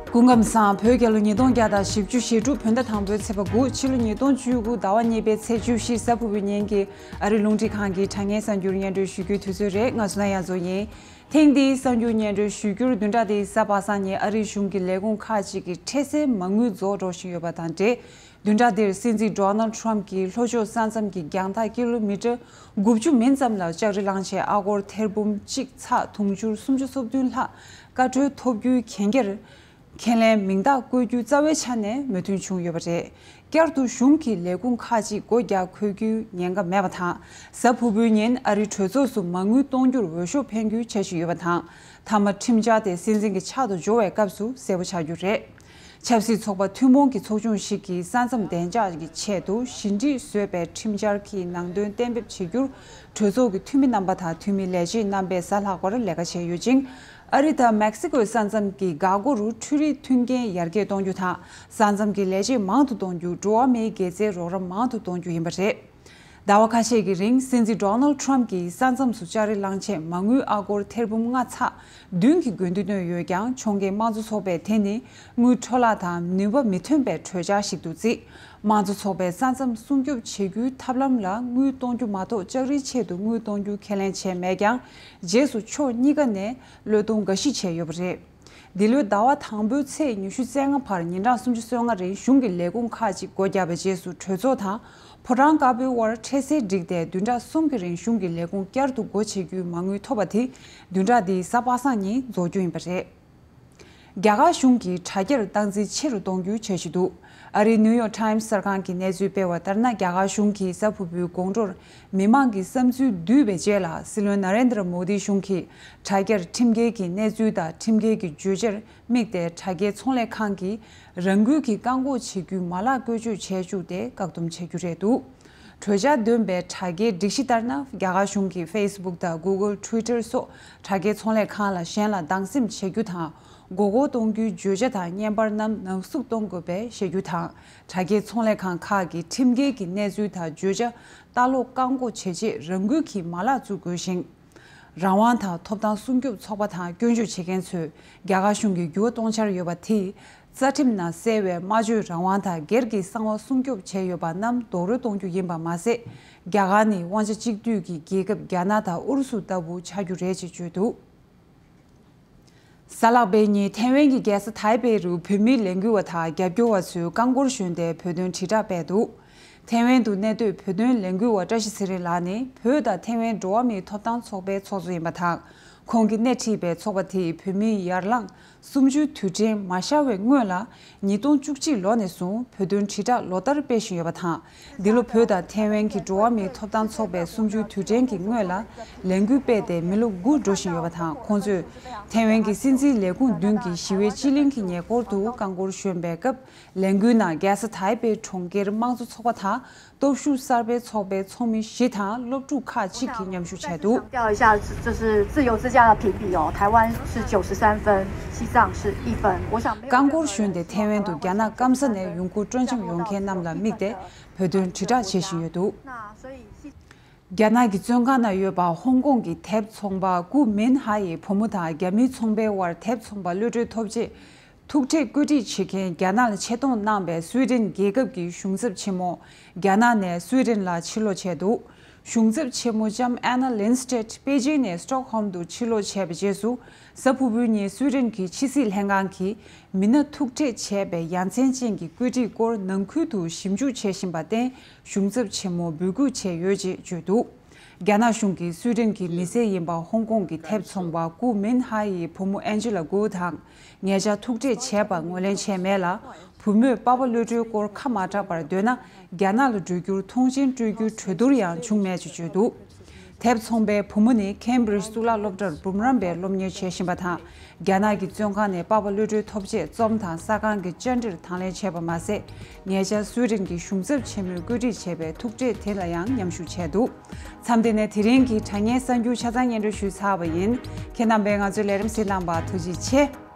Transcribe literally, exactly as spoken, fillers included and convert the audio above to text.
སྐུ་ཁམས་བཟང་། བོད་རྒྱལ་ལོ་ཉིས་སྟོང་བརྒྱ་དང་བཞི་བཅུ་ཞེ་དྲུག་བོད་ཟླ་དང་པོའི་ཚེས་པ་དགུ། ཕྱི་ལོ་ཉིས་སྟོང་བཅུ་དགུ་ཟླ་བ་གཉིས་པའི་ཚེས་བཅུ་བཞི། གཟའ་ཕུར་བུའི་ཉིན་གྱི་ཨ་རིའི་རླུང་འཕྲིན་ཁང་གི་དྲ་བརྙན་གསར་འགྱུར་སྙན་སྒྲོན་ཞུ་རྒྱུའི་དུས་ཚོད་རེད། ང་བསོད་ནམས་དབྱངས་མཚོ་ཡིན། ཐེངས་འདིའི་གསར་འགྱུར་སྙན་སྒྲོན་ཞུ་རྒྱུར། བདུན་ཕྲག་འདིའི་གཟའ་པ་སངས་ཉིན་ཨ་རིའི་གཞུང་གི་ལས་ཁུངས་ཁག་ཅིག་གི་འཕྲལ་སེལ་མ་དངུལ་རྫོགས་འགྲོ་བཞིན་ཡོད་པ་དང་འབྲེལ། བདུན་ཕྲག་འདིར་སྲིད་འཛིན་Donald Trump་གྱིས་ལྷོ་ཕྱོགས་ས་མཚམས་ཀྱི་རྒྱང་ཐག་ཀི་ལོ་མི་ཊར་དགུ་བཅུ་མིན་ཙམ་ལ་ལྕགས་རི་བསླངས་རྗེས། ཨ་སྒོར་ཐེར་འབུམ་གཅིག་ཚེག་དུང་ཕྱུར་སུམ་ཅུ་སོ་བདུན་ལྷག་བཀའ་འཁྲོལ་ཐོབ་རྒྱུའི་གན་རྒྱར། ཁས་ལེན་མིང་རྟགས་བཀོད་རྒྱུ་རྩ་བའི་ཆ་ནས་མོས་མཐུན་བྱུང་ཡོད་པ་རེད། བསྐྱར་དུ་གཞུང་གི་ལས་ཁུངས་ཁག་ཅིག་སྒོ་རྒྱག་འཁོད་རྒྱུའི་ཉེན་ཁ་མེད་པ་དང་། གཟའ་ཕུར་བུའི་ཉིན་ཨ་རིའི་གྲོས་ཚོགས་སུ་མ་དངུལ་གཏོང་རྒྱུར་འོས་ཤོག་འཕེན་རྒྱུའི་འཆར་གཞི་ཡོད་པ་དང་། མཐའ་མ་ཁྲིམས་འཆར་དེ་སྲིད་འཛིན་གྱི་ཕྱག་ཏུ་འབྱོར་བའི་སྐབས་སུ་གསལ་པོ་ཆགས་རྒྱུ་རེད། ཆབ་སྲིད་ཚོགས་པ་ཐུན་མོང་གི་ཚོགས་ཆུང་ཞིག་གིས་ས་མཚམས་བདེ་འཇགས་ཀྱི་ཆེད་དུ་ཞི་འགྲིག་བཟོས་པའི་ཁྲིམས་འཆར་གྱི་ནང་དོན་གཏན་འབེབས་བྱེད་རྒྱུར། གྲོས་ཚོགས་ཀྱི་འཐུས་མི་རྣམ་པ་དང་འཐུས་མི་ལས་བྱེད་རྣམ་པས་གཟའ་ལྷག་པར་ལས་ཀ་བྱས་ཡོད་ཅིང་། ཨ་རི་དང་མེག་སི་ཀོའི་ས་མཚམས་ཀྱི་འགག་སྒོ་རུ་འཕྲུལ་རིག་མཐུན་རྐྱེན་ཡར་རྒྱས་གཏོང་རྒྱུ་དང་། ས་མཚམས་ཀྱི་ལས་བྱེད་མང་དུ་གཏོང་རྒྱུ། འགྲོ་བ་མིའི་དགེ་རྩའི་རོགས་རམ་མང་དུ་གཏོང་རྒྱུ་ཡིན་པ་རེད། ཟླ་བ་ཁ་ཤས་ཀྱི་རིང་སྲིད་འཛིན་Donald Trump་གྱིས་ས་མཚམས་སུ་ལྕགས་རི་བསླངས་རྗེས་མ་དངུལ་ཨ་སྒོར་ཐེར་འབུམ་ལྔ་ཚེག་བདུན་གྱི་དགོས་འདུན་བཏོན་ཡོད་ཀྱང་། ཕྱོགས་འགལ་དམངས་གཙོ་ཚོགས་པས་དེ་ནི་དངུལ་འཕྲོ་བརླག་དང་ནུས་པ་མི་ཐོན་པའི་གྲོས་འཆར་ཞིག་ཏུ་བརྩིས། དམངས་གཙོ་ཚོགས་པས་ས་མཚམས་སྲུང་སྐྱོབ་བྱེད་རྒྱུའི་ཐབས་ལམ་ལ་དངུལ་གཏོང་རྒྱུ་མ་གཏོགས། ལྕགས་རིའི་ཆེད་དུ་དངུལ་གཏོང་རྒྱུ་ཁས་ལེན་བྱས་མེད་ཀྱང་། རྗེས་སུ་ཕྱོགས་གཉིས་ཀ་ནས་བློས་གཏོང་འགའ་ཞིག་བྱས་ཡོད་པ་རེད། འདི་ལོའི་ཟླ་བ་དང་པོའི་ཚེས་ཉི་ཤུ་རྩ་ལྔ་བར་ཉིན་གྲངས་སུམ་ཅུ་སོ་ལྔ་རིང་གཞུང་གི་ལས་ཁུངས་ཁག་ཅིག་སྒོ་བརྒྱབ་པའི་རྗེས་སུ། གྲོས་ཚོགས་དང་ཕོ་བྲང་དཀར་པོའི་དབར་འཕྲལ་སེལ་བསྒྲིགས་ཏེ། བདུན་ཕྲག་གསུམ་གྱི་རིང་གཞུང་གི་ལས་ཁུངས་བསྐྱར་དུ་སྒོ་ཕྱེ་རྒྱུའི་མ་དངུལ་ཐོབ་པ་དེ། བདུན་ཕྲག་འདིའི་གཟའ་པ་སངས་ཉིན་རྫོགས་རྒྱུ་ཡིན་པ་རེད། རྒྱ་གར་གཞུང་གིས་དྲ་རྒྱར་སྟངས་འཛིན་ཆེ་རུ་གཏོང་རྒྱུའི་འཆར་གཞི་འདུག་ཨ་རིའི་ནིའུ་ཡོག་ཊའིམ་གསར་ཁང་གིས་གནས་ཚུལ་སྤེལ་བ་ལྟར་ན། རྒྱ་གར་གཞུང་གིས་གཟའ་ཕུར་བུའི་དགོང་དྲོར་མི་མང་གི་བསམ་ཚུལ་བསྡུས་པའི་རྗེས་ལ། སྲིད་བློན་ནཱ་རེན་དྲ་མོ་དི་གཞུང་གིས་དྲ་རྒྱར་ཁྲིམས་འགལ་གྱི་གནས་ཚུལ་དང་ཁྲིམས་འགལ་གྱི་བརྗོད་བྱར་དམིགས་ཏེ། དྲ་རྒྱའི་ཚོང་ལས་ཁང་གིས་རང་འགུལ་གྱིས་བཀག་འགོག་བྱེད་རྒྱུའི་མ་ལག་བཀོལ་སྤྱོད་བྱས་བཅུག་སྟེ། བཀག་སྡོམ་བྱ་རྒྱུ་རེད་འདུག་གྲོས་འཆར་འདོན་པའི་དྲ་རྒྱའི་སྒྲིག་གཞི་ལྟར་ན། རྒྱ་གར་གཞུང་གིས་Facebook་དང་Google། Twitter་སོགས་དྲ་རྒྱའི་ཚོང་ལས་ཁང་ལ་གཞན་ལ་སྡང་སེམས་བྱེད་རྒྱུ་དང་། མགོ་སྐོར་གཏོང་རྒྱུའི་བརྗོད་བྱ་དང་བརྙན་པར་རྣམས་ནང་གཟུགས་གཏོང་དགོས་པའི་བཤད་རྒྱུ་དང་། དྲ་རྒྱའི་ཚོང་ལས་ཁང་ཁག་གིས་ཁྲིམས་འགལ་གྱི་གནས་ཚུལ་དང་བརྗོད་བྱ་ལྟ་ཀློག་བཀག་འགོག་བྱེད་ཆེད་རང་འགུལ་གྱིས་མ་ལག་བཙུགས་དགོས་ཤིང་། རང་དབང་དང་ཐོབ་ཐང་སྲུང་སྐྱོབ་ཚོགས་པ་དང་སྐྱོན་བརྗོད་བྱེད་མཁན་ཚོས་རྒྱ་གར་གཞུང་གིས་འགྱུར་བ་གཏོང་འཆར་ཡོད་པ་དེས། རྩ་ཁྲིམས་ནང་གསལ་བའི་སྨྲ་བརྗོད་རང་དབང་དང་སྒེར་གྱི་གསང་བ་སྲུང་སྐྱོབ་བྱས་ཡོད་པ་རྣམས་རྡོག་རོལ་གཏོང་རྒྱུ་ཡིན་པ་མ་ཟད། རྒྱ་གར་ནི་དབང་ཆ་གཅིག་སྡུད་ཀྱི་རྒྱལ་ཁབ་རྒྱ་ནག་དང་ཨུ་རུ་སུ་ལྟ་བུ་ཆགས་རྒྱུ་རེད་ཅེས་བརྗོད་འདུག་གཟའ་ལྷག་པའི་ཉིན་ཐེ་ཝན་གྱི་རྒྱལ་ས་ཐའེ་པེ་རུ་བོད་མིའི་ལས་འགུལ་བ་དང་རྒྱབ་སྐྱོར་བ་ཚོས་རྐང་འཁོར་ཞོན་ཏེ་བོད་དོན་དྲིལ་བསྒྲགས་སྤེལ་འདུག་ཐེ་ཝན་དུ་གནས་སྡོད་བོད་དོན་ལས་འགུལ་བ་བཀྲ་ཤིས་ཚེ་རིང་ལགས་ནི་བོད་དང་ཐེ་ཝན་འགྲོ་བ་མིའི་ཐོབ་ཐང་ཚོགས་པའི་ཚོགས་གཙོ་ཡིན་པ་དང་། ཁོང་གིས་སྣེ་ཁྲིད་པའི་ཚོགས་པ་དེས་བོད་མིའི་ཡར་ལངས་གསུམ་བཅུའི་དུས་དྲན་མ་ཤར་བའི་སྔོན་ལ། ཉིས་སྟོང་བཅུ་གཅིག་ལོ་ནས་བཟུང་བོད་དོན་དྲིལ་བསྒྲགས་ལོ་ལྟར་སྤེལ་བཞིན་ཡོད་པ་དང་། འདི་ལོ་བོད་དང་ཐེ་ཝན་གྱི་འགྲོ་བ་མིའི་ཐོབ་ཐང་ཚོགས་པའི་གསུམ་བཅུའི་དུས་དྲན་གྱི་སྔོན་ལ་ལས་འགུལ་སྤེལ་ཏེ་མི་ལོ་དགུ་འགྲོ་བཞིན་ཡོད་པ་དང་། ཁོང་ཚོས་ཐེ་ཝན་གྱི་སྲིད་འཛིན་ལས་ཁུངས་མདུན་གྱི་ཞི་བའི་སྤྱི་གླིང་གི་ཉེ་འཁོར་དུ་རྐང་འཁོར་ཞོན་པའི་སྐབས། ལས་འགུལ་ནང་རྒྱལ་ས་ཐའེ་པེ་གྲོང་ཁྱེར་དམངས་གཙོ་ཚོགས་པ་དང་སྟོབས་ཤུགས་གསར་པའི་ཚོགས་པའི་ཚོགས་མི་བཞི་དང་སློབ་ཕྲུག་ཁག་ཅིག་གིས་མཉམ་ཞུགས་བྱས་འདུག 调一下，就是自由之家的评比哦，台湾是九十三分，西藏是一分。我想没有任何人希望台湾会失去这个。 རྐང་འཁོར་ཞོན་ཏེ་ཐེ་ཝན་དུ་རྒྱ་ནག་སྐམ་ས་ནས་ཡོང་ཁུངས་སྤྲོ་འཆམ་ཡོང་མཁན་རྣམས་ལ་དམིགས་ཏེ་བོད་དོན་དྲིལ་བསྒྲགས་བྱེད་བཞིན་ཡོད་འདུག 那所以西 རྒྱ་ནག་གི་བཙོན་ཁང་ནང་ཡོད་པ་ཧོང་ཀོང་གི་དེབ་ཚོང་པ་ཀུ་མིན་ཧ་ཡི་བུ་མོ་དང་རྒྱ་མིའི་ཚོང་པའི་དབར་དེབ་ཚོང་པ་གློད་གྲོལ་ཐོབ་རྗེས། ཐུག་འཕྲད་བཀོད་སྒྲིག་བྱེད་མཁན་རྒྱ་ནག་ལ་ཆེད་གཏོང་གནང་བའི་སུའེ་ཏེན་རྒྱལ་ཁབ་ཀྱི་གཞུང་ཚབ་ཆེན་མོ་རྒྱ་ནག་ནས་སུའེ་ཏེན་ལ་ཕྱིར་ལོག་བྱས་འདུག་གཞུང་ཚབ་ཆེན་མོ་ལྕམ་ཨན་ན་ལིན་སི་ཏེད་པེ་ཅིང་ནས་སི་ཊོག་ཧོམ་དུ་ཕྱིར་ལོག་བྱས་པའི་རྗེས་སུ། གཟའ་ཕུར་བུའི་ཉིན་སུའེ་ཏེན་གྱི་ཕྱི་སྲིད་ལྷན་ཁང་གིས་མི་སྣ་ཐུག་འཕྲད་བྱས་པའི་ཡ་མཚན་ཅན་གྱི་བཀོད་སྒྲིག་སྐོར་ནང་ཁུལ་དུ་ཞིབ་འཇུག་བྱེད་བཞིན་པར་བརྟེན། གཞུང་ཚབ་ཆེན་མོ་འབོད་སྐུལ་བྱས་ཡོད་ཅེས་བརྗོད་འདུག་རྒྱ་ནག་གཞུང་གིས་སུའེ་ཏེན་གྱི་མི་སེར་ཡིན་པ་ཧོང་ཀོང་གི་དེབ་ཚོང་པ་ཀུ་མིན་ཧ་ཡི་བུ་མོ་ཨན་ཇི་ལ་གུའུ་དང་ཉེ་ཆར་ཐུག་འཕྲད་བྱས་པར་ངོས་ལེན་བྱས་མེད་ལ། བུ་མོས་པ་ཕ་གློད་གྲོལ་སྐོར་ཁ་མ་གྲགས་པར་འདོད་ན། རྒྱ་ནག་ལ་འགྲོ་རྒྱུར་ཐོངས་མཆན་སྤྲོད་རྒྱུའི་གྲོས་བསྡུར་ཡང་བྱུང་མེད་ཅེས་བརྗོད་འདུག་དེབ་ཚོང་པའི་བུ་མོ་ནི་ཁེམ་བྷི་རིཇ་གཙུག་ལག་སློབ་གྲྭར་འབུམ་རམས་པའི་སློབ་གཉེར་བྱེད་བཞིན་པ་དང་། རྒྱ་ནག་གི་བཙོན་ཁང་ནས་པ་ཕ་གློད་གྲོལ་ཐོབ་རྗེས་རྩོམ་དང་གསར་ཁང་གི་བཅར་འདྲིར་དང་ལེན་བྱས་པ་མ་ཟད། ཉེ་ཆར་སུའེ་ཏེན་གྱི་གཞུང་ཚབ་ཆེན་མོས་བཀོད་སྒྲིག་བྱས་པའི་ཐུག་འཕྲད་དེ་ལ་ཡང་མཉམ་ཞུགས་བྱས་འདུག་མཚམས་འདི་ནས་དེ་རིང་གི་དྲ་བརྙན་གསར་འགྱུར་ཆ་ཚང་སྙན་སྒྲོན་ཞུས་ཚར་བ་ཡིན། ཁྱེད་རྣམ་པས་ང་ཚོའི་ལས་རིམ་གཟིགས་གནང་བར་ཐུགས་རྗེ་ཆེ།